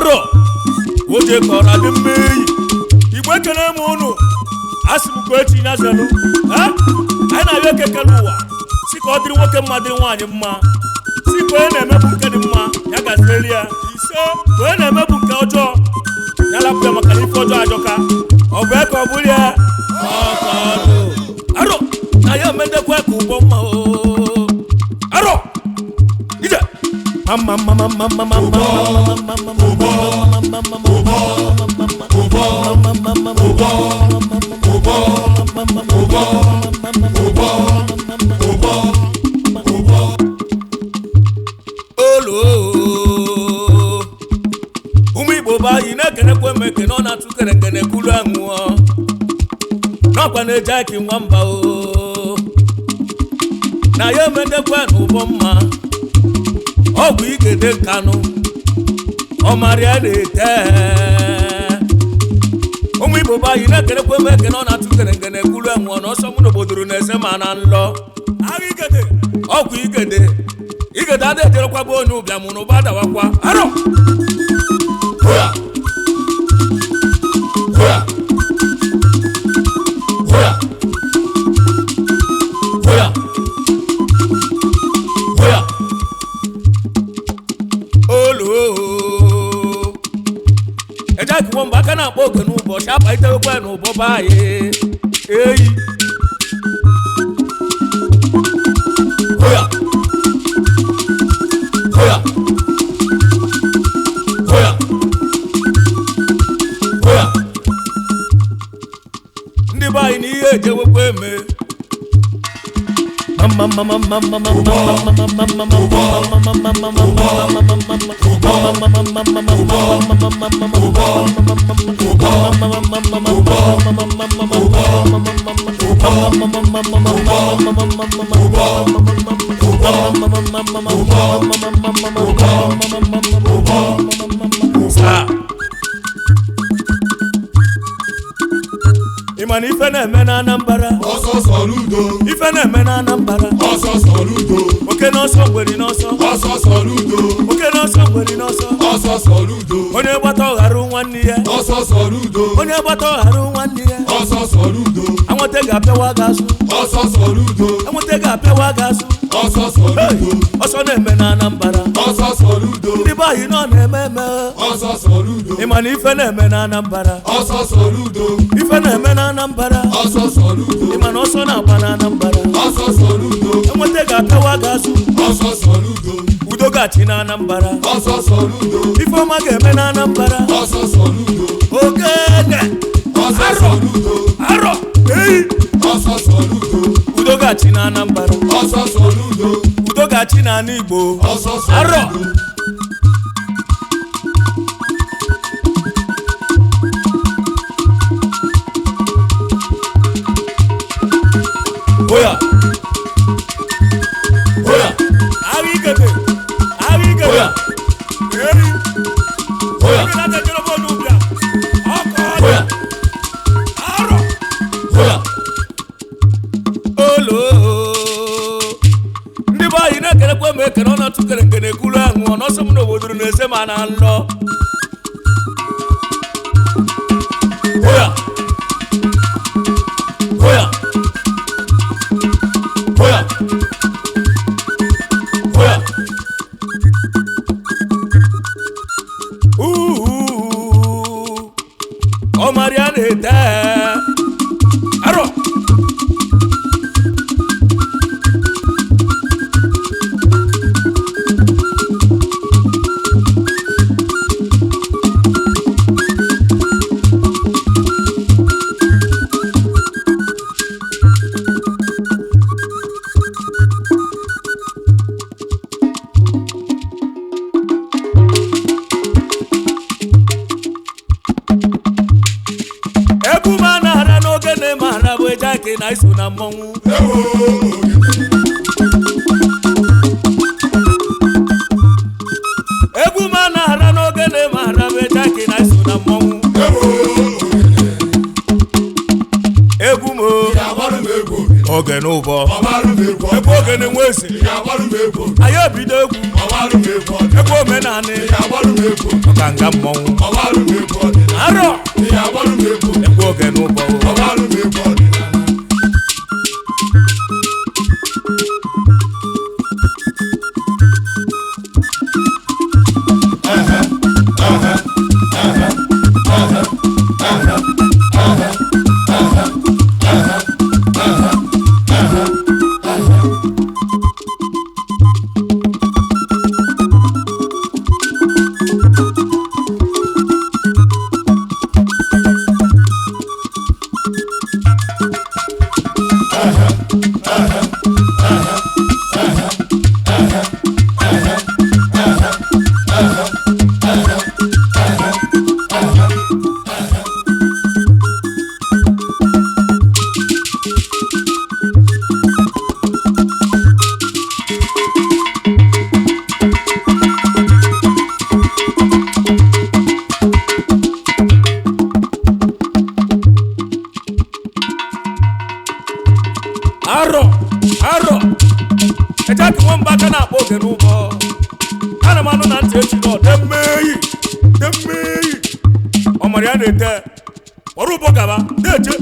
Arọ oje kọrọ adị mma eyi Igbo ekele m ụnụ asị m ka echi nyazelu anyị na-abịa ekekele ụwa si ka ọ dịrị nwoke mma dịrị nwaanyị mma si ka onye na-emepụ nke dị mma ya gazieli ya ise ka onye na-emepụ nke ọjọọ ya lapụ ya maka na ife ọjọọ ajọka ọ bụ ya ka ọ bụrụ ya arọ na ya emedekwa ka ụgbọ mma o arọ ije mama mama mama mama mama mama olu ụmụ Igbo bụ anyị na-ekenekwa m ekene ọ na-atụ kerekene kulu anwụọ n'ọkwa na-eji aki nwamba o na ya emedekwa n'ụbọ mma ọgwụ igede nkanụ ọmarịa na-ete ụmụ Igbo bụ anyị na-ekenekwa m ekene ọ na-atụ kerekene kulu anwụọ na ọsọ mụ n'obodoro na-ese ma na nlọ agha igede ọgwụ igede igede ada ejerekwa bụ onye ụbịam na ụba adawakwa arọ Hoya! Hoya! Hoya! Hoya! Hoya! olu eje akụwọ mgbe aka na-akpọ oke n'ụbọchị akpalitewekwa n'ụbọ be anyị eyi Hoya! Hoya! Hoya! Hoya! ndị be anyị na ihe ejewekwa eme Saa. Ị ma na ife na-eme na Anambra Ọsọ sọrọ udo. ife na-eme na Anambra Ọsọ sọrọ udo. oke n'ọsọ ngweri n'ọsọ Ọsọ sọrọ udo. oke n'ọsọ ngweri n'ọsọ Ọsọ sọrọ udo. onye gbata ọghara nwanne ya Ọsọ sọrọ udo. onye gbata ọghara nwanne ya Ọsọ sọrọ udo. anwụnta ga-apịawa gị azụ Ọsọ sọrọ udo. anwụnta ga-apịawa gị azụ Ọsọ sọrọ Hey! udo. Ọsọ na-eme na Anambra Ọsọ sọrọ udo. ndị be anyị nọ na-eme eme Ọsọ sọrọ udo. ị ma na ife na-eme na Anambra Ọsọ sọrọ udo. ife na-eme na Anambra Ọsọ sọrọ udo. ị ma na ọsọ na-agba na Anambra Ọsọ sọrọ udo. enweta ga-apịawa gị azụ Ọsọ sọrọ udo. udo ga-achị na Anambra Ọsọ sọrọ udo. ife ọma ga-eme na Anambra Ọsọ sọrọ udo. ogene Ọsọ sọrọ udo. arọ eyi Ọsọ sọrọ udo. udo ga-achị na Anambra Ọsọ sọrọ udo. udo ga-achị na ala Igbo Ọsọ sọrọ Arọ. udo. Oya Hoya! agha igede agha igede Oya! eyi Hoya! oge na-ata jere bọọlụ ụbịa ọkụ ọdụ Hoya! arọ Hoya! olo ndị be anyị na-ekelekwa m ekene ọ na-atụ kere nkene kwuru ahụ ọ n'ọsọ m n'obodo na-ese ma na nlọ Hoya! Hoya! Hoya! Hoya! Uhu, ọmarịa na-ete arọ egwu m a na-ara n'oge na-eme ara bụ eje aka na iso na mmọnwụ Ewo ogene. egwu m a na-ara n'oge na-eme ara bụ eje aka na iso na mmọnwụ Ewo ogene. egwu m o Ị ga-agbarụ m egwu ogene. oge n'ụbọ Ọgbarụ m egwu egwu ọdịnala. ogene nwe eze Ị ga-agbarụ m egwu ogene. anyị ebido egwu Ọgbarụ m egwu ọdịnala. egwu Omenanị. Ị ga-agbalụ m egwu. Ọkanga mmọnwụ. Ọgbalụ m egwu ọdịnala. Arọ. Ị ga-agbalụ m egwu. Egwu ogene ụbọ. Ọgbalụ m egwu ọdịnala. Arọ, arọ. Eje ka nwamba aka na-akpọ ogene ụbọ. Ana m anụ na ntị echi nọ demmeyi demmeyi. Ọmara ya na-ete. Kpọrọ ụbọ gaba na-eche.